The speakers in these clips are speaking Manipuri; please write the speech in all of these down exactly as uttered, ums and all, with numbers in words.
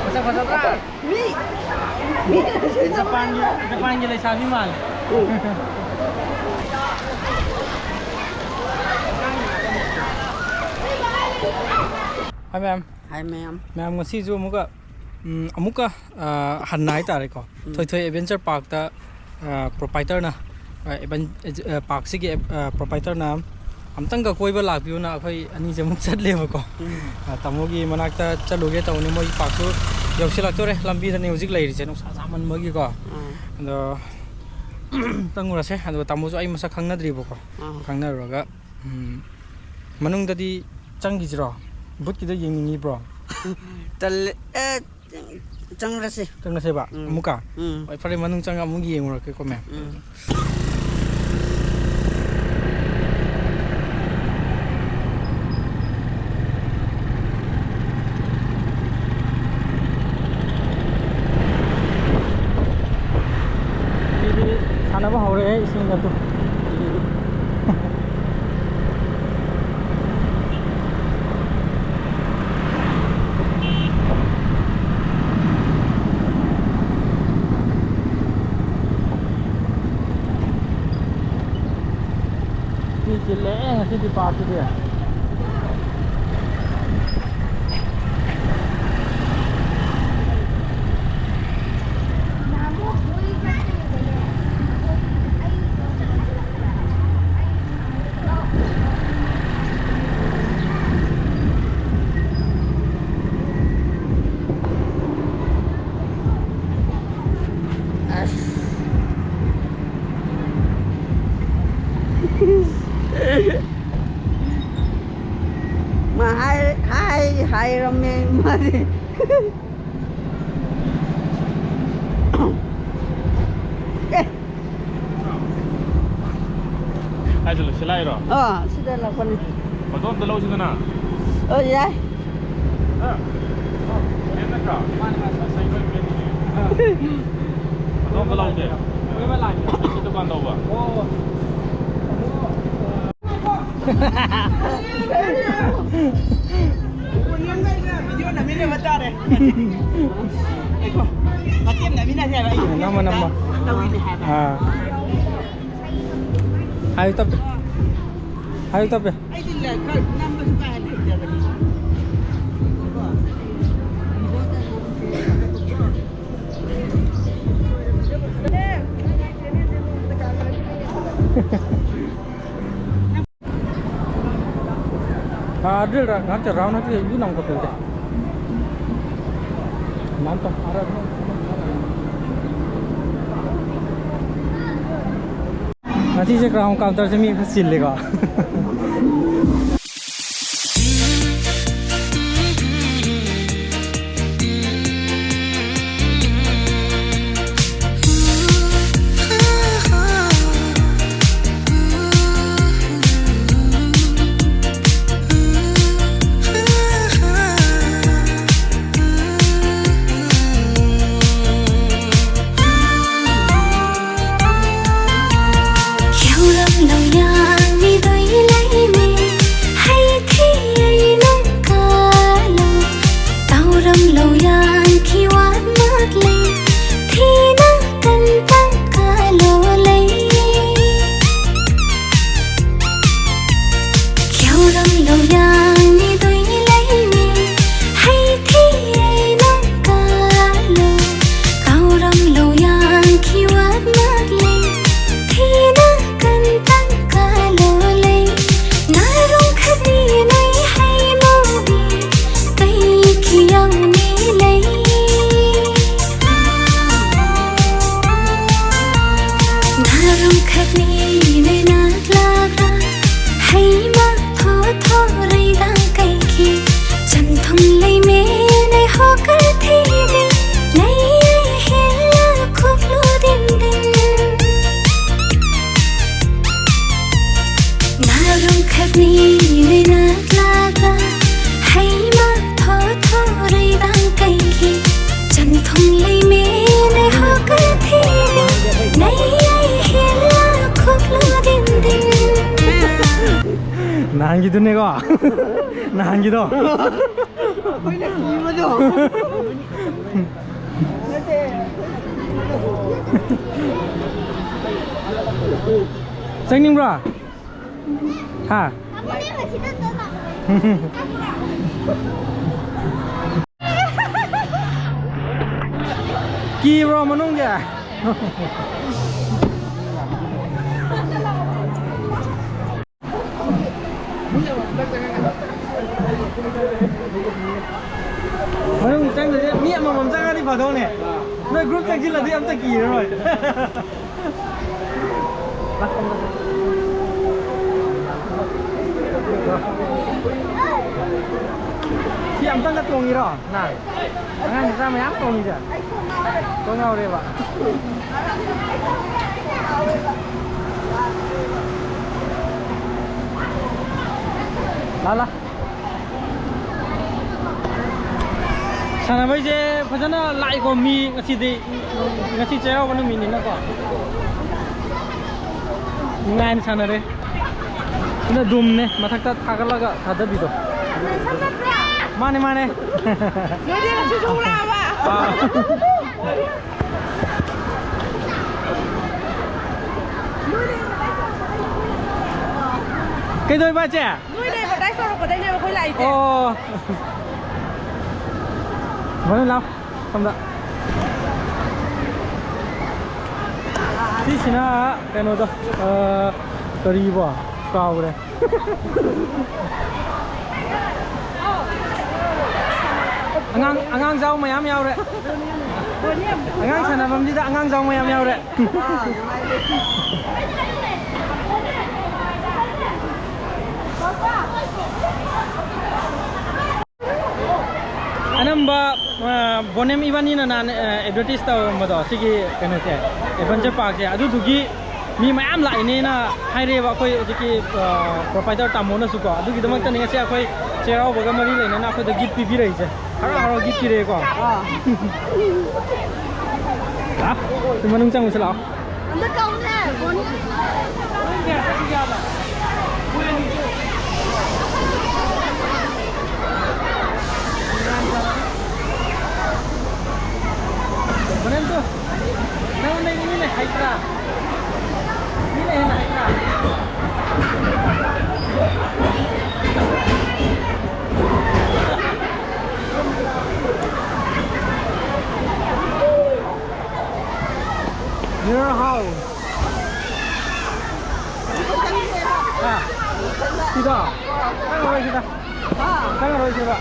ꯃꯁꯛ ꯐꯖꯗ꯭ꯔꯥ? ꯃꯤ, ꯃꯤ ꯖꯄꯥꯟꯒꯤ, ꯖꯄꯥꯟꯒꯤ ꯂꯩꯁꯥꯕꯤ ꯃꯥꯜꯂꯦ꯫ ꯍꯥꯏ ꯃꯌꯥꯝ꯫ ꯍꯥꯏ ꯃꯌꯥꯝ꯫ ꯃꯌꯥꯝ, ꯉꯁꯤꯁꯨ ꯑꯃꯨꯛꯀ, ꯎꯝ, ꯑꯃꯨꯛꯀ, ꯑ, ꯍꯟꯅ ꯍꯥꯏꯇꯥꯔꯦꯀꯣ, ꯎꯝ꯫ ꯊꯣꯏꯊꯣꯏ ꯑꯦꯗꯚꯦꯟꯆꯔ ꯄꯥꯔꯛꯇ, ꯑ, ꯄ꯭ꯔꯣꯄꯥꯏꯇꯔꯅ, ꯑ, ꯑꯦꯕꯟ-, ꯑ, ꯄꯥꯔꯛꯁꯤꯒꯤ, ꯑ, ꯄ꯭ꯔꯣꯄꯥꯏꯇꯔꯅ ꯑꯝꯇꯪꯒ ꯀꯣꯏꯕ ꯂꯥꯛꯄꯤꯌꯨꯅ ꯑꯩꯈꯣꯏ ꯑꯅꯤꯁꯦ ꯑꯃꯨꯛ ꯆꯠꯂꯦꯕꯀꯣ꯫ ꯎꯝ꯫ ꯑ, ꯇꯥꯃꯣꯒꯤ ꯃꯅꯥꯛꯇ ꯆꯠꯂꯨꯒꯦ ꯇꯧꯕꯅꯤ, ꯃꯣꯏ ꯄꯥꯔꯛꯁꯨ ꯌꯧꯁꯤꯜꯂꯛꯇꯣꯔꯦ, ꯂꯝꯕꯤꯗꯅꯦ ꯍꯧꯖꯤꯛ ꯂꯩꯔꯤꯁꯦ, ꯅꯨꯡꯁꯥ ꯁꯥꯃꯟꯕꯒꯤꯀꯣ꯫ ꯎꯝ꯫ ꯑꯗꯣ ꯆꯪꯉꯨꯔꯁꯦ꯫ ꯑꯗꯨꯒ ꯇꯥꯃꯣꯁꯨ ꯑꯩ ꯃꯁꯛ ꯈꯪꯅꯗ꯭ꯔꯤꯕꯀꯣ꯫ ꯑꯥ꯫ ꯈꯪꯅꯔꯨꯔꯒ, ꯎꯝ, ꯃꯅꯨꯡꯗꯗꯤ ꯆꯪꯈꯤꯁꯤꯔꯣ? ꯕꯨꯠꯀꯤꯗ ꯌꯦꯡꯅꯤꯡꯉꯤꯕ꯭ꯔꯣ? ꯇꯜꯂꯦ꯫ ꯑꯦ, ꯆꯪꯉꯁꯤ꯫ ꯆꯪꯉꯁꯦꯕ, ꯎꯝ꯫ ꯑꯃꯨꯛꯀ? ꯎꯝ꯫ ꯍꯣꯏ, ꯐꯔꯦ, ꯃꯅꯨꯡ ꯆꯪꯉ ꯑꯃꯨꯛ ꯌꯦꯡꯉꯨꯔꯒꯦꯀꯣ, ꯃꯦꯝ꯫ ꯎꯝ꯫ ꯁꯤꯗꯤ ꯁꯥꯟꯅꯕ ꯍꯧꯔꯛꯑꯦ ꯏꯁꯤꯡꯗ ꯇꯨ꯫ ꯃꯤ ꯆꯤꯜꯂꯦ ꯉꯁꯤꯗꯤ ꯄꯥꯔꯛꯁꯤꯗꯤ꯫ ꯑꯁ꯫ ꯃꯥ ꯍꯥꯏ-, ꯍꯥꯏ-, ꯍꯥꯏꯔꯝꯃꯦ ꯃꯥꯗꯤ꯫ ꯑꯦ꯫ ꯀꯥꯏ ꯆꯠꯂꯨꯁꯤ ꯂꯥꯛꯏꯔꯣ? ꯑꯥ, ꯁꯤꯗ ꯂꯥꯛꯄꯅꯤ꯫ ꯐꯣꯇꯣ ꯑꯝꯇ ꯂꯧꯁꯤꯗꯅ꯫ ꯑꯣ, ꯌꯥꯏ꯫ ꯍꯥ? ꯐꯦꯟ ꯅꯠꯇ꯭ꯔꯣ? ꯃꯥꯅꯦ, ꯃꯥꯅꯦ꯫ ꯑꯁ, ꯑꯩꯈꯣꯏ ꯐꯦꯟꯅꯤꯅꯦ꯫ ꯑꯥ꯫ ꯐꯣꯇꯣ ꯑꯝꯇ ꯂꯧꯁꯦ꯫ ꯀꯣꯏꯕ ꯂꯥꯛꯏꯔꯣ? ꯑꯩ ꯁꯤ ꯗꯨꯀꯥꯟ ꯇꯧꯕ꯫ ꯑꯣ꯫ ꯅꯝꯃꯣ, ꯅꯝꯃꯣ꯫ ꯑꯥ꯫ ꯍꯥꯏꯌꯨ ꯇꯞꯄꯦ꯫ ꯍꯥꯏꯌꯨ ꯇꯞꯄꯦ꯫ ꯑꯥ, ꯑꯗꯨ ꯔ-, ꯉꯥꯛꯇ round ꯍꯥꯏꯐꯦꯠ ꯌꯨ ꯅꯝ ꯀꯛꯄꯤꯔꯛꯀꯦ꯫ ꯉꯁꯤꯁꯦ crown counterꯁꯦ ꯃꯤ ꯈꯔ ꯆꯤꯜꯂꯤꯀꯣ꯫ ꯑꯗꯨꯅꯦꯀꯣ ꯅꯍꯥꯟꯒꯤꯗꯣ꯫ ꯑꯩꯈꯣꯏꯅ ꯀꯤꯕꯗꯣ꯫ ꯆꯪꯅꯤꯡꯕ꯭ꯔꯣ? ꯍꯥ? ꯀꯤꯕ꯭ꯔꯣ ꯃꯅꯨꯡꯒꯤ? ꯃꯅꯨꯡ ꯆꯪꯗ꯭ꯔꯗꯤ ꯃꯤ ꯑꯃꯃꯝ ꯆꯪꯉꯗꯤ ꯐꯗꯧꯅꯦ꯫ ꯅꯣꯏ group ꯆꯪꯁꯤꯜꯂꯗꯤ ꯑꯝꯇ ꯀꯤꯔꯔꯣꯏ꯫ ꯁꯤ ꯑꯝꯇꯪꯒ ꯇꯣꯡꯉꯤꯔꯣ ꯅꯪ? ꯑꯉꯥꯡ ꯃꯆꯥ ꯃꯌꯥꯝ ꯇꯣꯡꯉꯤꯁꯦ꯫ ꯀꯣꯛ ꯉꯥꯎꯔꯦꯕ꯫ ꯂꯥ, ꯂꯥ꯫ ꯁꯥꯟꯅꯕꯩꯁꯦ ꯐꯖꯅ ꯂꯥꯛꯏꯀꯣ ꯃꯤ ꯉꯁꯤꯗꯤ꯫ ꯉꯁꯤ ꯆꯩꯔꯥꯎꯕ ꯅꯨꯃꯤꯠꯅꯤꯅꯀꯣ꯫ ꯅꯨꯡꯉꯥꯏꯅ ꯁꯥꯟꯅꯔꯦ꯫ ꯁꯤꯅ ꯗꯨꯝꯅꯦ, ꯃꯊꯛꯇ ꯊꯥꯒꯠꯂꯒ ꯊꯥꯗꯕꯤꯗꯣ꯫ ꯃꯥꯅꯦ, ꯃꯥꯅꯦ꯫ ꯅꯣꯏꯗꯤ ꯉꯁꯤꯁꯨ ꯎꯔꯛꯑꯕ? ꯑꯥ꯫ ꯀꯩꯗꯧꯔꯤꯕ, ꯆꯦ? ꯅꯣꯏꯅ advertise ꯇꯧꯔꯛꯄꯗꯩꯅꯦꯕ ꯑꯩꯈꯣꯏ ꯂꯥꯛꯏꯁꯦ꯫ ꯑꯣ꯫ ꯃꯣꯏ ꯂꯥꯎ, ꯁꯣꯝꯗ꯫ ꯁꯤꯁꯤꯅ ꯀꯩꯅꯣꯗꯣ, ꯑ, ꯀꯔꯤꯕꯣ? ꯀꯥꯎꯒ꯭ꯔꯦ꯫ ꯑꯉꯥꯡ, ꯑꯉꯥꯡ ꯖꯥꯎ ꯃꯌꯥꯝ ꯌꯥꯎꯔꯦ꯫ ꯑꯉꯥꯡ ꯁꯥꯟꯅꯐꯝꯁꯤꯗ ꯑꯉꯥꯡ ꯖꯥꯎ ꯃꯌꯥꯝ ꯌꯥꯎꯔꯦ꯫ ꯑꯅꯝꯕ, ꯑ, ꯕꯣꯅꯦꯝ ꯏꯕꯥꯅꯤꯅ ꯅꯍꯥꯟ, ꯑ, advertise ꯇꯧꯔꯝꯕꯗꯣ, ꯁꯤꯒꯤ ꯀꯩꯅꯣꯁꯦ, adventure parkꯁꯦ, ꯑꯗꯨꯗꯨꯒꯤ ꯃꯤ ꯃꯌꯥꯝ ꯂꯥꯛꯏꯅꯦꯅ ꯍꯥꯏꯔꯛꯑꯦꯕ ꯑꯩꯈꯣꯏ ꯍꯧꯖꯤꯛꯀꯤ, ꯑ, proprietor ꯇꯥꯃꯣꯅꯁꯨꯀꯣ꯫ ꯑꯗꯨꯒꯤꯗꯃꯛꯇꯅꯤ ꯉꯁꯤ ꯑꯩꯈꯣꯏ ꯆꯩꯔꯥꯎꯕꯒ ꯃꯔꯤ ꯂꯩꯅꯅ ꯑꯩꯈꯣꯏꯗ gift ꯄꯤꯕꯤꯔꯛꯏꯁꯦ꯫ ꯍꯔꯥꯎ ꯍꯔꯥꯎ gift ꯄꯤꯔꯛꯑꯦꯀꯣ꯫ ꯑꯥ꯫ ꯂꯥꯛꯑꯣ꯫ ꯁꯤ ꯃꯅꯨꯡ ꯆꯪꯉꯨꯁꯤ ꯂꯥꯛꯑꯣ꯫ ꯑꯝꯇ ꯀꯧꯅꯦ, ꯕꯣꯅꯤ꯫ ꯃꯣꯏ ꯀꯌꯥ ꯆꯠꯈꯤꯒꯦ ꯑꯥꯗ? ꯃꯣꯏ ꯑꯅꯤ ꯆꯠꯈꯤ꯫ ꯆꯪꯉꯔꯣꯏꯁꯦꯕ꯫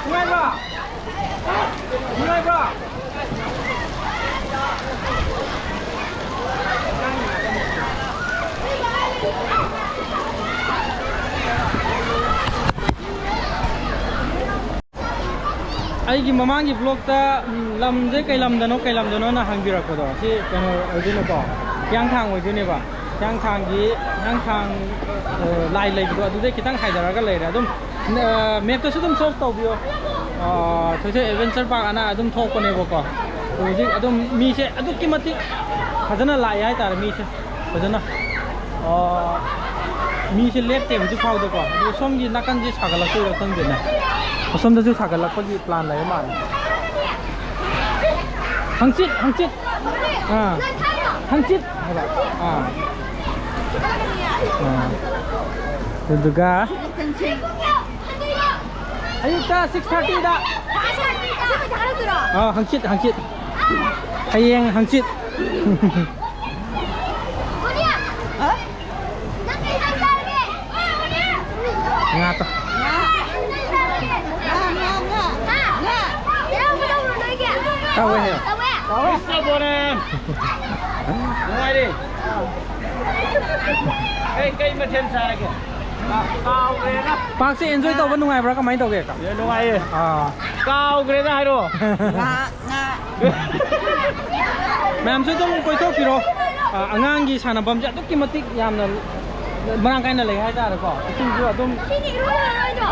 ꯅꯨꯡꯉꯥꯏꯕ꯭ꯔꯣ? ꯅꯨꯡꯉꯥꯏꯕ꯭ꯔꯣ? ꯑꯩꯒꯤ ꯃꯃꯥꯡꯒꯤ ꯕ꯭ꯂꯣꯛꯇ, ꯎꯝ, ꯂꯝꯁꯦ ꯀꯩ ꯂꯝꯗꯅꯣ, ꯀꯩ ꯂꯝꯗꯅꯣꯅ ꯍꯪꯕꯤꯔꯛꯄꯗꯣ, ꯁꯤ ꯀꯩꯅꯣ ꯑꯣꯏꯗꯣꯏꯅꯦꯀꯣ, ꯍꯤꯌꯥꯡꯊꯥꯡ ꯑꯣꯏꯗꯣꯏꯅꯦꯕ꯫ ꯍꯤꯌꯥꯡꯊꯥꯡꯒꯤ, ꯍꯤꯌꯥꯡꯊꯥꯡ, ꯑ, ꯂꯥꯏ ꯂꯩꯕꯗꯣ ꯑꯗꯨꯗꯩ ꯈꯤꯇꯪ ꯍꯥꯏꯊꯔꯒ ꯂꯩꯔꯦ꯫ ꯑꯗꯨꯝ, ꯑ, ꯃꯦꯞꯇꯁꯨ ꯑꯗꯨꯝ ꯁꯔꯆ ꯇꯧꯕꯤꯌꯣ꯫ ꯑ, ꯊꯣꯏꯊꯣꯏ ꯑꯦꯗꯚꯦꯟꯆꯔ ꯄꯥꯔꯛ ꯑꯅ ꯑꯗꯨꯝ ꯊꯣꯛꯄꯅꯦꯕꯀꯣ꯫ ꯍꯧꯖꯤꯛ ꯑꯗꯨꯝ ꯃꯤꯁꯦ ꯑꯗꯨꯛꯀꯤ ꯃꯇꯤꯛ ꯐꯖꯅ ꯂꯥꯛꯑꯦ ꯍꯥꯏꯇꯥꯔꯦ, ꯃꯤꯁꯦ꯫ ꯐꯖꯅ, ꯑ, ꯃꯤꯁꯦ ꯂꯦꯞꯇꯦ ꯍꯧꯖꯤꯛ ꯐꯥꯎꯗꯀꯣ꯫ ꯑꯗꯨꯒ ꯁꯣꯝꯒꯤ ꯅꯥꯀꯟꯁꯦ ꯁꯥꯒꯠꯂꯛꯇꯣꯏꯔꯥ ꯈꯪꯗꯦꯅꯦ꯫ ꯑꯁꯣꯝꯗꯁꯨ ꯁꯥꯒꯠꯂꯛꯄꯒꯤ ꯄ꯭ꯂꯥꯟ ꯂꯩꯕ ꯃꯥꯜꯂꯦ꯫ ꯍꯪꯆꯤꯠ, ꯍꯪꯆꯤꯠ꯫ ꯑꯥ꯫ ꯍꯪꯆꯤꯠ ꯍꯥꯏꯕ꯫ ꯑꯥ꯫ ꯑꯥ꯫ ꯑꯗꯨꯗꯨꯒ ꯑꯌꯨꯛꯇ six thirty ꯗ꯫ ꯑꯥ, ꯍꯪꯆꯤꯠ, ꯍꯪꯆꯤꯠ꯫ ꯍꯌꯦꯡ ꯍꯪꯆꯤꯠ꯫ ꯉꯥ ꯇꯧ꯫ ꯇꯧꯋꯦ ꯍꯥꯏꯌꯣ꯫ ꯇꯧꯋꯦ꯫ ꯅꯨꯡꯉꯥꯏꯔꯤ꯫ ꯀꯩ, ꯀꯩ ꯃꯊꯦꯜ ꯆꯥꯔꯒꯦ? ꯀꯥꯎꯈ꯭ꯔꯦꯗ꯫ ꯄꯥꯔꯛꯁꯦ ꯑꯦꯟꯖꯣꯏ ꯇꯧꯕ ꯅꯨꯡꯉꯥꯏꯕ꯭ꯔꯥ, ꯀꯃꯥꯏꯅ ꯇꯧꯒꯦ? ꯑꯦ, ꯅꯨꯡꯉꯥꯏꯌꯦ꯫ ꯑꯥ꯫ ꯀꯥꯎꯈ꯭ꯔꯦꯗ ꯍꯥꯏꯔꯣ꯫ ꯉꯥ, ꯉꯥ꯫ ꯃꯌꯥꯝꯁꯨ ꯑꯗꯨꯝ ꯀꯣꯏꯊꯣꯛꯄꯤꯔꯣ꯫ ꯑꯥ, ꯑꯉꯥꯡꯒꯤ ꯁꯥꯟꯅꯐꯝꯁꯦ ꯑꯗꯨꯛꯀꯤ ꯃꯇꯤꯛ ꯌꯥꯝꯅ ꯃꯔꯥꯡ ꯀꯥꯏꯅ ꯂꯩ ꯍꯥꯏꯇꯥꯔꯦꯀꯣ꯫ ꯏꯁꯤꯡꯁꯨ ꯑꯗꯨꯝ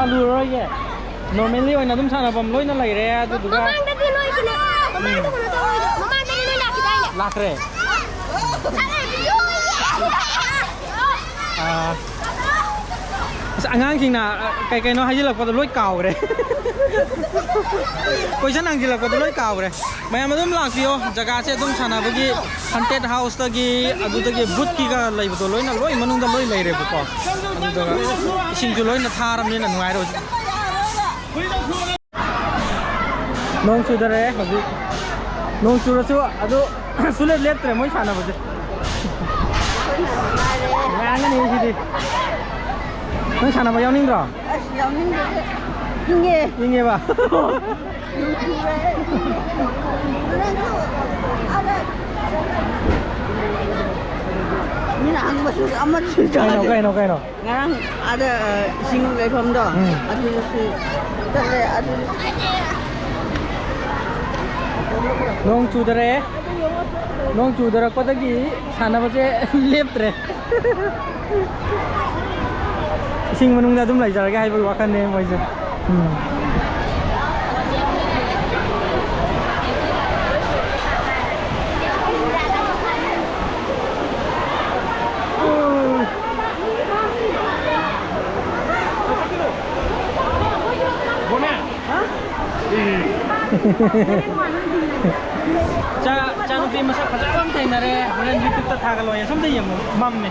ꯑꯂꯨꯔꯣꯏꯒꯦ꯫ ꯅꯣꯔꯃꯦꯜꯂꯤ ꯑꯣꯏꯅ ꯑꯗꯨꯝ ꯁꯥꯟꯅꯐꯝ ꯂꯣꯏꯅ ꯂꯩꯔꯦ꯫ ꯑꯗꯨꯗꯨꯒ ꯃꯃꯥꯡꯗꯗꯤ ꯅꯣꯏ ꯀꯩꯅꯣ, ꯃꯃꯥꯡꯗ ꯀꯩꯅꯣ ꯇꯧꯔꯣꯏꯗ꯭ꯔꯣ? ꯃꯃꯥꯡꯗꯗꯤ ꯅꯣꯏ ꯂꯥꯛꯈꯤꯗꯥꯏꯅꯦ? ꯂꯥꯛꯈ꯭ꯔꯦ꯫ ꯑꯥ, ꯑꯁ, ꯑꯉꯥꯡꯁꯤꯡꯅ, ꯑ, ꯀꯩ ꯀꯩꯅꯣ ꯍꯥꯏꯖꯤꯜꯂꯛꯄꯗꯣ ꯂꯣꯏ ꯀꯥꯎꯈ꯭ꯔꯦ꯫ ꯀꯣꯏꯁꯟ ꯍꯪꯖꯤꯜꯂꯛꯄꯗꯣ ꯂꯣꯏ ꯀꯥꯎꯈ꯭ꯔꯦ꯫ ꯃꯌꯥꯝ ꯑꯗꯨꯝ ꯂꯥꯛꯄꯤꯌꯣ, ꯖꯒꯥꯁꯦ ꯑꯗꯨꯝ ꯁꯥꯟꯅꯕꯒꯤ ꯍꯟꯇꯦꯠ ꯍꯥꯎꯁꯇꯒꯤ, ꯑꯗꯨꯗꯒꯤ ꯕꯨꯠꯀꯤꯒ ꯂꯩꯕꯗꯣ ꯂꯣꯏꯅ, ꯂꯣꯏ ꯃꯅꯨꯡꯗ ꯂꯣꯏ ꯂꯩꯔꯦꯕꯀꯣ꯫ ꯑꯗꯨꯗꯨꯒ ꯏꯁꯤꯡꯁꯨ ꯂꯣꯏꯅ ꯊꯥꯔꯕꯅꯤꯅ ꯅꯨꯡꯉꯥꯏꯔꯦ ꯍꯧꯖꯤꯛ꯫ ꯅꯣꯡ ꯆꯨꯗꯔꯦ ꯍꯧꯖꯤꯛ꯫ ꯅꯣꯡ ꯆꯨꯔꯁꯨ ꯑꯗꯨ ꯁꯨꯂꯦꯞ ꯂꯦꯞꯇ꯭ꯔꯦ ꯃꯣꯏ ꯁꯥꯟꯅꯕꯁꯦ꯫ ꯉꯥꯡꯒꯅꯤ ꯁꯤꯗꯤ꯫ ꯅꯪ ꯁꯥꯟꯅꯕ ꯌꯥꯎꯅꯤꯡꯗ꯭ꯔꯣ? ꯑꯁ, ꯌꯥꯎꯅꯤꯡꯗꯦꯗ꯫ ꯏꯪꯉꯦ꯫ ꯏꯪꯉꯦꯕ? ꯅꯣꯡ ꯆꯨꯔꯦ꯫ ꯍꯣꯔꯦꯟꯁꯨ ꯑꯥꯗ ꯃꯤꯅ ꯍꯪꯕꯁꯨ ꯑꯃꯠꯇꯁꯨ ꯀꯩꯅꯣ, ꯇꯥꯗꯦ꯫ ꯀꯩꯅꯣ, ꯀꯩꯅꯣ? ꯉꯔꯥꯡ ꯑꯥꯗ, ꯑ, ꯏꯁꯤꯡ ꯂꯩꯐꯝꯗꯣ, ꯎꯝ꯫ ꯑꯗꯨꯗꯁꯨ ꯆꯠꯂꯦ, ꯑꯗꯨ ꯅꯣꯡ ꯆꯨꯗꯔꯦ꯫ ꯅꯣꯡ ꯆꯨꯗꯔꯛꯄꯗꯒꯤ ꯁꯥꯟꯅꯕꯁꯦ ꯂꯦꯞꯇ꯭ꯔꯦ꯫ ꯏꯁꯤꯡ ꯃꯅꯨꯡꯗ ꯑꯗꯨꯝ ꯂꯩꯖꯔꯒꯦ ꯍꯥꯏꯕꯒꯤ ꯋꯥꯈꯜꯅꯦ ꯃꯣꯏꯁꯦ꯫ ꯎꯝ꯫ ꯆꯥ, ꯆꯥ ꯅꯨꯄꯤ ꯃꯁꯛ ꯐꯖꯕ ꯑꯃ ꯊꯦꯡꯅꯔꯦ꯫ ꯍꯣꯔꯦꯟ YouTube-ꯇ ꯊꯥꯒꯠꯂꯣ꯫ ꯁꯣꯝꯗ ꯌꯦꯡꯉꯣ꯫ ꯃꯝꯃꯦ꯫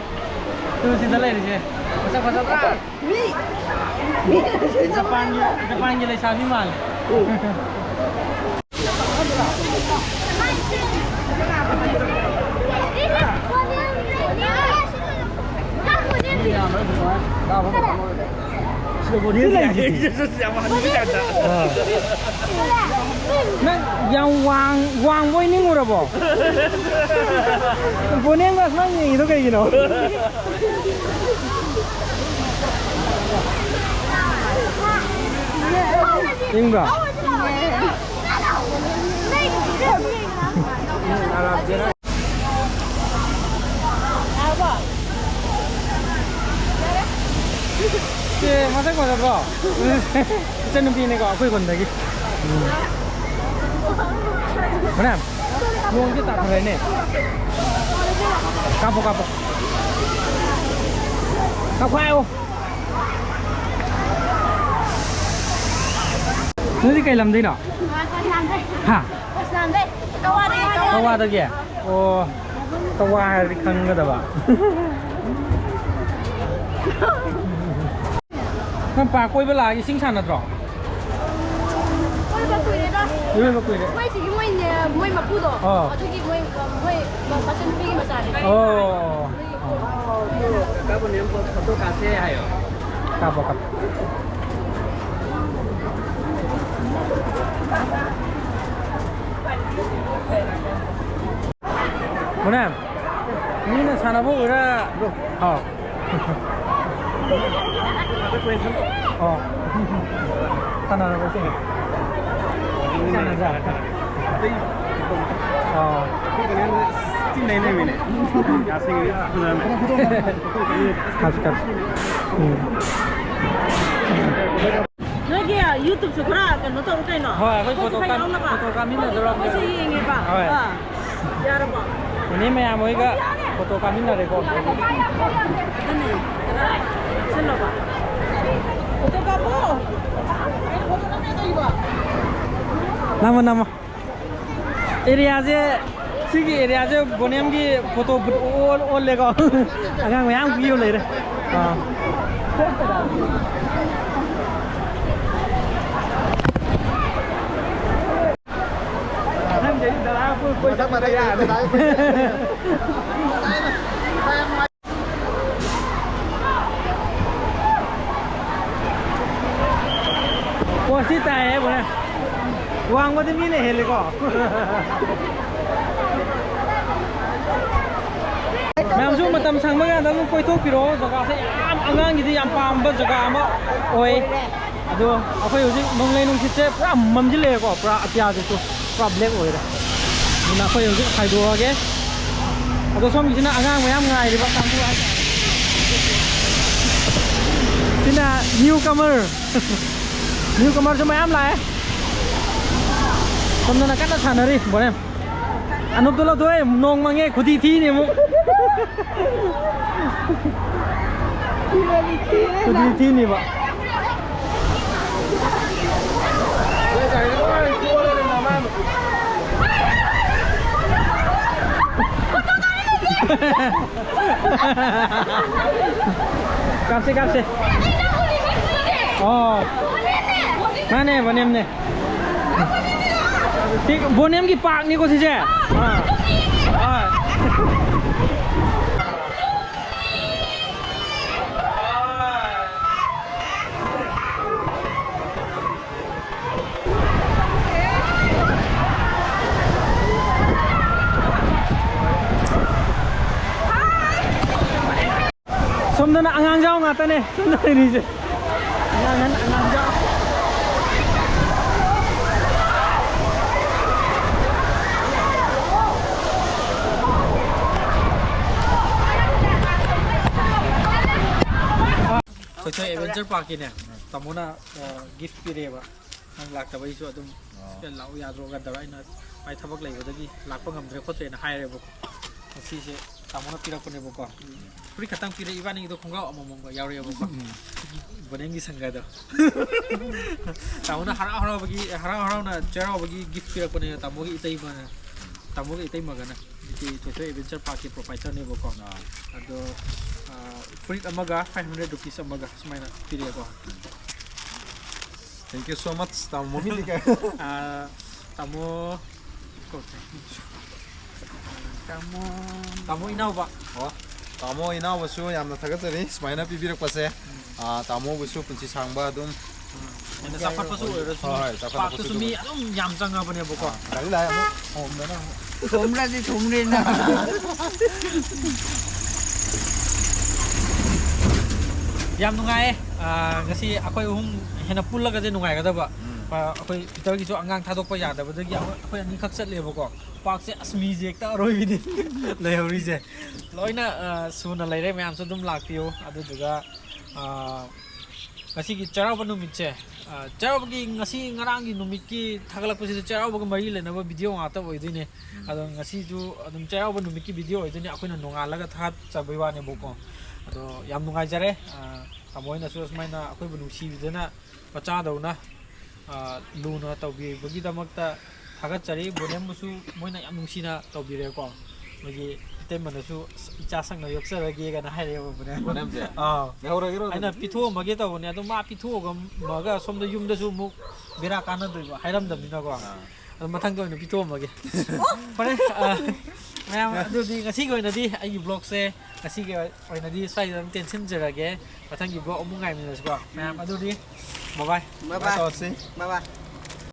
ꯑꯗꯨ ꯁꯤꯗ ꯂꯩꯔꯤꯁꯦ꯫ ꯃꯁꯛ ꯐꯖꯕ꯭ꯔꯥ? ꯃꯤ, ꯃꯤ ꯖꯄꯥꯟꯒꯤ, ꯖꯄꯥꯟꯒꯤ ꯂꯩꯁꯥꯕꯤ ꯃꯥꯜꯂꯦ꯫ ꯁꯤꯗ ꯕꯣꯅꯤꯁꯤ ꯌꯥꯝ ꯍꯩ꯫ ꯌꯥꯝ ꯍꯩꯕ ꯇꯥꯏꯞꯇ꯫ ꯑꯥ꯫ ꯅꯪ ꯌꯥꯝ ꯋꯥꯡ-, ꯋꯥꯡꯕꯣꯏ ꯅꯤꯡꯉꯨꯔꯕꯣ? ꯕꯣꯅꯦꯒ ꯑꯁꯨꯃꯥꯏꯅ ꯌꯦꯡꯉꯤꯗꯣ ꯀꯩꯒꯤꯅꯣ? ꯏꯪꯕ꯭ꯔꯣ? ꯁꯦ, ꯃꯁꯛ ꯐꯖꯕ꯭ꯔꯣ? ꯏꯆꯟꯅꯨꯄꯤꯅꯦꯀꯣ, ꯑꯩꯈꯣꯏ ꯈꯨꯟꯗꯒꯤ꯫ ꯎꯝ꯫ ꯃꯅꯥ, ꯅꯣꯡꯁꯦ ꯇꯥꯊꯔꯦꯅꯦ꯫ ꯀꯥꯞꯄꯣ, ꯀꯥꯞꯄꯣ꯫ ꯀꯥꯞꯈꯥꯏꯌꯣ꯫ ꯅꯣꯏꯗꯤ ꯀꯩ ꯂꯝꯗꯩꯅꯣ? ꯍꯥ? ꯀꯛꯋꯥꯗꯒꯤ? ꯑꯣ, ꯀꯛꯋꯥ ꯍꯥꯏꯔꯗꯤ ꯈꯪꯒꯗꯕ꯫ ꯅꯪ ꯄꯥꯛ ꯀꯣꯏꯕ ꯂꯥꯛꯑꯒ ꯏꯁꯤꯡ ꯁꯥꯟꯅꯗ꯭ꯔꯣ? ꯀꯣꯏꯕ ꯀꯨꯏꯔꯦꯗ꯫ ꯏꯔꯣꯏꯕ ꯀꯨꯏꯔꯦ꯫ ꯃꯣꯏ ꯁꯤꯒꯤ ꯃꯣꯏꯅꯦ, ꯃꯣꯏ ꯃꯄꯨꯗꯣ꯫ ꯑꯥ꯫ ꯑꯗꯨꯒꯤ ꯃꯣꯏ ꯃꯆꯥꯅꯨꯄꯤꯒꯤ ꯃꯆꯥꯅꯦ꯫ ꯑꯣ꯫ ꯀꯥꯞꯄꯣ, ꯀꯥꯞꯄꯣ꯫ ꯃꯣꯅꯦ, ꯃꯤꯅ ꯁꯥꯟꯅꯕ ꯎꯔ꯫ ꯍꯥꯎ꯫ ꯑꯣ꯫ ꯁꯥꯟꯅꯔꯕ ꯏꯆꯦ? ꯁꯥꯟꯅꯗ꯭ꯔꯥ? ꯑꯣ꯫ ꯀꯥꯞꯁꯤ, ꯀꯥꯞꯁꯤ꯫ ꯎꯝ꯫ ꯅꯣꯏꯒꯤ YouTube-ꯁꯨ ꯈꯔ ꯀꯩꯅꯣ ꯇꯧꯔꯣ ꯀꯩꯅꯣ꯫ ꯍꯣꯏ, ꯑꯩꯈꯣꯏ ꯑꯩꯈꯣꯏꯁꯨ photo ꯈꯔ ꯀꯥꯞ-, ꯌꯥꯎꯅꯕ꯫ Photo ꯀꯥꯞꯃꯤꯟꯅꯗꯣꯏꯔꯣ? ꯑꯩꯈꯣꯏꯁꯨ ꯌꯦꯡꯉꯦꯕ꯫ ꯍꯣꯏ꯫ ꯑꯥ꯫ ꯌꯥꯔꯕꯣ? ꯏꯅꯦ ꯃꯌꯥꯝ ꯍꯣꯏꯒ photo ꯀꯥꯞꯃꯤꯟꯅꯔꯦꯀꯣ꯫ ꯑꯗꯨꯅꯦ꯫ ꯁꯤꯜꯂꯣꯕ꯫ Photo ꯀꯥꯞꯄꯣ꯫ ꯅꯝꯃꯣ, ꯅꯝꯃꯣ꯫ Area-ꯁꯦ, ꯁꯤꯒꯤ area-ꯁꯦ ꯕꯣꯅꯦꯝꯒꯤ photo booth ꯑꯣꯜ-, ꯑꯣꯜꯂꯦꯀꯣ꯫ ꯑꯉꯥꯡ ꯃꯌꯥꯝ queue ꯂꯩꯔꯦ꯫ ꯑꯥ꯫ ꯄꯣꯁꯇꯤ ꯇꯥꯏꯌꯦ, ꯕꯣꯅꯦꯝ꯫ ꯋꯥꯡꯕꯗꯤ ꯃꯤꯅ ꯍꯦꯜꯂꯦꯀꯣ꯫ ꯃꯌꯥꯝꯁꯨ ꯃꯇꯝ ꯁꯪꯕ ꯀꯥꯟꯗ ꯑꯗꯨꯝ ꯀꯣꯏꯊꯣꯛꯄꯤꯔꯛꯑꯣ꯫ ꯖꯒꯥꯁꯦ ꯌꯥꯝ, ꯑꯉꯥꯡꯒꯤꯗꯤ ꯌꯥꯝ ꯄꯥꯝꯕ ꯖꯒꯥ ꯑꯃ ꯑꯣꯏ꯫ ꯑꯗꯣ ꯑꯩꯈꯣꯏ ꯍꯧꯖꯤꯛ ꯅꯣꯡꯂꯩ ꯅꯨꯡꯁꯤꯠꯁꯦ ꯄꯨꯔꯥ ꯃꯝꯁꯤꯜꯂꯛꯑꯦꯀꯣ, ꯄꯨꯔꯥ ꯑꯇꯤꯌꯥꯁꯤꯁꯨ ꯄꯨꯔꯥ black ꯑꯣꯏꯔꯦ꯫ ꯑꯗꯨꯅ ꯑꯩꯈꯣꯏ ꯍꯧꯖꯤꯛ ꯍꯥꯏꯗꯣꯛꯑꯒꯦ꯫ ꯑꯗꯣ ꯁꯣꯝꯒꯤꯁꯤꯅ ꯑꯉꯥꯡ ꯃꯌꯥꯝ ꯉꯥꯏꯔꯤꯕ ꯀꯥꯡꯕꯨ ꯍꯥꯏꯇꯥꯔꯦ꯫ ꯁꯤꯅ newcomer꯫ Newcomer-ꯁꯨ ꯃꯌꯥꯝ ꯂꯥꯛꯑꯦ꯫ ꯁꯣꯝꯗꯅ ꯀꯟꯅ ꯁꯥꯟꯅꯔꯤ, ꯕꯣꯅꯦꯝ꯫ ꯑꯅꯣꯞꯇꯣ ꯂꯧꯊꯣꯛꯑꯦ, ꯅꯣꯡ ꯃꯪꯉꯦ, ꯈꯨꯗꯤ ꯊꯤꯅꯤ ꯑꯃꯨꯛ꯫ ꯈꯨꯗꯤ ꯊꯤꯅꯤꯕ꯫ ꯀꯥꯞꯁꯦ, ꯀꯥꯞꯁꯦ꯫ ꯑꯣ꯫ ꯃꯥꯅꯦ, ꯕꯣꯅꯦꯝꯅꯦ꯫ ꯁꯤ ꯕꯣꯅꯦꯝꯒꯤ park-ꯅꯤꯀꯣ ꯁꯤꯁꯦ꯫ ꯑꯥ꯫ ꯑꯥ꯫ ꯁꯣꯝꯗꯅ ꯑꯉꯥꯡꯖꯥꯎ ꯉꯥꯛꯇꯅꯦ ꯁꯣꯝꯗ ꯂꯩꯔꯤꯁꯦ꯫ ꯑꯉꯥꯡ ꯑꯍꯟ, ꯑꯉꯥꯡꯖꯥꯎ꯫ ꯊꯣꯏꯊꯣꯏ ꯑꯦꯗꯚꯦꯟꯆꯔ ꯄꯥꯔꯛꯀꯤꯅꯦ, ꯇꯥꯃꯣꯅ ꯒꯤꯐ ꯄꯤꯔꯛꯑꯦꯕ꯫ ꯅꯪ ꯂꯥꯛꯇꯕꯩꯁꯨ ꯑꯗꯨꯝ, ꯑꯣ꯫ "ꯁꯤꯗ ꯂꯥꯛꯎ ꯌꯥꯗ꯭ꯔꯣ?" ꯀꯗꯧꯔ ꯑꯩꯅ, "ꯃꯥꯏ ꯊꯕꯛ ꯂꯩꯕꯗꯒꯤ ꯂꯥꯛꯄ ꯉꯝꯗ꯭ꯔꯦ ꯈꯣꯠꯇ꯭ꯔꯦꯅ" ꯍꯥꯏꯔꯦꯕꯀꯣ꯫ ꯉꯁꯤꯁꯦ ꯇꯥꯃꯣꯅ ꯄꯤꯔꯛꯄꯅꯦꯕꯀꯣ꯫ ꯐꯨꯔꯤꯠ ꯈꯛꯇꯪ ꯄꯤꯔꯛꯑꯦ, ꯏꯕꯥꯅꯤꯒꯤꯗꯣ ꯈꯣꯡꯒ꯭ꯔꯥꯎ ꯑꯃꯃꯝꯒ ꯌꯥꯎꯔꯛꯑꯦꯕꯀꯣ꯫ ꯎꯝ꯫ ꯕꯣꯅꯦꯝꯒꯤ ꯁꯪꯒꯗꯣ꯫ ꯇꯥꯃꯣꯅ ꯍꯔꯥꯎ ꯍꯔꯥꯎꯕꯒꯤ, ꯍꯔꯥꯎ ꯍꯔꯥꯎꯅ ꯆꯩꯔꯥꯎꯕꯒꯤ ꯒꯤꯐ ꯄꯤꯔꯛꯄꯅꯦ, ꯇꯥꯃꯣꯒꯤ ꯏꯇꯩꯃꯅ, ꯇꯥꯃꯣꯒꯤ ꯏꯇꯩꯃꯒꯅ꯫ ꯍꯧꯖꯤꯛꯀꯤ ꯊꯣꯏꯊꯣꯏ ꯑꯦꯗꯚꯦꯟꯆꯔ ꯄꯥꯔꯛꯀꯤ ꯄ꯭ꯔꯣꯄꯥꯏꯇꯔꯅꯦꯕꯀꯣ꯫ ꯑꯥ꯫ ꯑꯗꯣ, ꯑꯥ, ꯐꯨꯔꯤꯠ ꯑꯃꯒ ꯐꯥꯏꯚ ꯍꯟꯗ꯭ꯔꯦꯠ ꯔꯨꯄꯤꯁ ꯑꯃꯒ ꯁꯨꯃꯥꯏꯅ ꯄꯤꯔꯛꯑꯦꯀꯣ꯫ Thank you so much, ꯇꯥꯃꯣ꯫ ꯃꯃꯤꯡꯗꯤ ꯀꯩ? ꯑꯥ, ꯇꯥꯃꯣ, ꯇꯥꯃꯣ, ꯇꯥꯃꯣ ꯏꯅꯥꯎꯕ꯫ ꯑꯣ, ꯇꯥꯃꯣ ꯏꯅꯥꯎꯕꯁꯨ ꯌꯥꯝꯅ ꯊꯥꯒꯠꯆꯔꯤ ꯁꯨꯃꯥꯏꯅ ꯄꯤꯕꯤꯔꯛꯄꯁꯦ꯫ ꯑꯥ, ꯇꯥꯃꯣꯕꯨꯁꯨ ꯄꯨꯟꯁꯤ ꯁꯥꯡꯕ ꯑꯗꯨꯝ꯫ ꯍꯦꯟꯅ ꯆꯥꯎꯈꯠꯄꯁꯨ ꯑꯣꯏꯔꯁꯨ, ꯍꯣꯏ, ꯍꯣꯏ, ꯆꯥꯎꯈꯠꯄ ꯄꯥꯔꯛꯇꯁꯨ ꯃꯤ ꯄꯨꯟꯁꯤ ꯑꯗꯨꯝ ꯌꯥꯝ ꯆꯪꯉꯕꯅꯦꯕꯀꯣ꯫ ꯑꯥ, ꯒꯥꯔꯤ ꯂꯥꯛꯑꯦ ꯑꯃꯨꯛ, ꯍꯣꯝꯗꯅ ꯑꯃꯨꯛ꯫ ꯊꯣꯝꯂꯗꯤ ꯊꯣꯝꯂꯦꯅ꯫ ꯌꯥꯝ ꯅꯨꯡꯉꯥꯏꯌꯦ꯫ ꯑꯥ, ꯉꯁꯤ ꯑꯩꯈꯣꯏ ꯑꯍꯨꯝ ꯍꯦꯟꯅ ꯄꯨꯜꯂꯒꯗꯤ ꯅꯨꯡꯉꯥꯏꯒꯗꯕ꯫ ꯎꯝ꯫ ꯑꯥ, ꯑꯩꯈꯣꯏ ꯄꯤꯇꯔꯒꯤꯁꯨ ꯑꯉꯥꯡ ꯊꯥꯗꯣꯛꯄ ꯌꯥꯗꯕꯗꯒꯤ ꯑꯩꯈꯣꯏ, ꯑꯩꯈꯣꯏ ꯑꯅꯤꯈꯛ ꯆꯠꯂꯦꯕꯀꯣ꯫ ꯄꯥꯔꯛꯁꯦ ꯑꯁ, ꯃꯤꯁꯦ ꯍꯦꯛꯇ ꯑꯔꯣꯏꯕꯤꯅꯤ ꯂꯩꯍꯧꯔꯤꯁꯦ꯫ ꯂꯣꯏꯅ, ꯑꯥ, ꯁꯨꯅ ꯂꯩꯔꯦ, ꯃꯌꯥꯝꯁꯨ ꯑꯗꯨꯝ ꯂꯥꯛꯄꯤꯌꯨ꯫ ꯑꯗꯨꯗꯨꯒ, ꯑꯥ, ꯉꯁꯤꯒꯤ ꯆꯩꯔꯥꯎꯕ ꯅꯨꯃꯤꯠꯁꯦ, ꯑꯥ, ꯆꯩꯔꯥꯎꯕꯒꯤ ꯉꯁꯤ ꯉꯔꯥꯡꯒꯤ ꯅꯨꯃꯤꯠꯀꯤ ꯊꯥꯒꯠꯂꯛꯄꯁꯤꯗ ꯆꯩꯔꯥꯎꯕꯒ ꯃꯔꯤ ꯂꯩꯅꯕ ꯚꯤꯗꯤꯑꯣ ꯉꯥꯛꯇ ꯑꯣꯏꯗꯣꯏꯅꯦ꯫ ꯎꯝ꯫ ꯑꯗꯣ ꯉꯁꯤꯁꯨ ꯑꯗꯨꯝ ꯆꯩꯔꯥꯎꯕ ꯅꯨꯃꯤꯠꯀꯤ ꯚꯤꯗꯤꯑꯣ ꯑꯣꯏꯗꯣꯏꯅꯦ, ꯑꯩꯈꯣꯏꯅ ꯅꯣꯡꯉꯥꯜꯂꯒ ꯊꯥꯒꯠꯆꯕꯩ ꯋꯥꯅꯦꯕꯀꯣ꯫ ꯑꯗꯣ ꯌꯥꯝ ꯅꯨꯡꯉꯥꯏꯖꯔꯦ, ꯑꯥ, ꯇꯥꯃꯣ ꯍꯣꯏꯅꯁꯨ ꯑꯁꯨꯃꯥꯏꯅ ꯑꯩꯈꯣꯏꯕꯨ ꯅꯨꯡꯁꯤꯕꯤꯗꯅ ꯃꯆꯥꯗꯧꯅ, ꯑꯥ, ꯂꯨꯅ ꯇꯧꯕꯤꯕꯒꯤꯗꯃꯛꯇ ꯊꯥꯒꯠꯆꯔꯤ꯫ ꯕꯣꯅꯦꯝꯕꯨꯁꯨ ꯃꯣꯏꯅ ꯌꯥꯝ ꯅꯨꯡꯁꯤꯅ ꯇꯧꯕꯤꯔꯦꯀꯣ꯫ ꯃꯣꯏꯒꯤ ꯏꯇꯩꯃꯅꯁꯨ, "ꯑꯁ, ꯏꯆꯥ ꯁꯛꯅ ꯌꯣꯛꯆꯔꯒꯦ" ꯀꯥꯏꯅ ꯍꯥꯏꯔꯛꯑꯦꯕ ꯕꯣꯅꯦꯝ꯫ ꯕꯣꯅꯦꯝꯁꯦ? ꯑꯥ꯫ ꯂꯩꯍꯧꯔꯒꯦꯔꯣ ꯑꯩꯅ ꯑꯗꯨꯗꯤ? ꯄꯤꯊꯣꯛꯑꯝꯃꯒꯦ ꯇꯧꯕꯅꯦ, ꯑꯗꯣ ꯃꯥ ꯄꯤꯊꯣꯛꯑꯒ ꯁꯣꯝꯗ ꯌꯨꯝꯗꯁꯨ ꯑꯃꯨꯛ ꯕꯦꯔꯥ ꯀꯥꯟꯅꯗꯣꯏꯕ, ꯍꯥꯏꯔꯝꯗꯕꯅꯤꯅꯀꯣ꯫ ꯑꯥ꯫ ꯑꯗꯣ ꯃꯊꯪꯗ ꯑꯣꯏꯅ ꯄꯤꯊꯣꯛꯑꯝꯃꯒꯦ꯫ ꯐꯔꯦ, ꯑꯥ, ꯃꯌꯥꯝ, ꯑꯗꯨꯗꯤ ꯉꯁꯤꯒꯤ ꯑꯣꯏꯅꯗꯤ ꯑꯩꯒꯤ ꯕ꯭ꯂꯣꯒꯁꯦ ꯉꯁꯤꯒꯤ ꯑꯣꯏꯅꯗꯤ ꯁ꯭ꯋꯥꯏꯗ ꯑꯗꯨꯝ ꯇꯦꯟꯁꯤꯟꯖꯔꯒꯦ꯫ ꯃꯊꯪꯒꯤ ꯕ꯭ꯂꯣꯒ ꯑꯃꯨꯛ ꯉꯥꯏꯃꯤꯟꯅꯔꯁꯤꯀꯣ ꯃꯌꯥꯝ꯫ ꯑꯗꯨꯗꯤ bye bye꯫ Bye bye꯫ ꯇꯧꯔꯁꯤ꯫ Bye bye꯫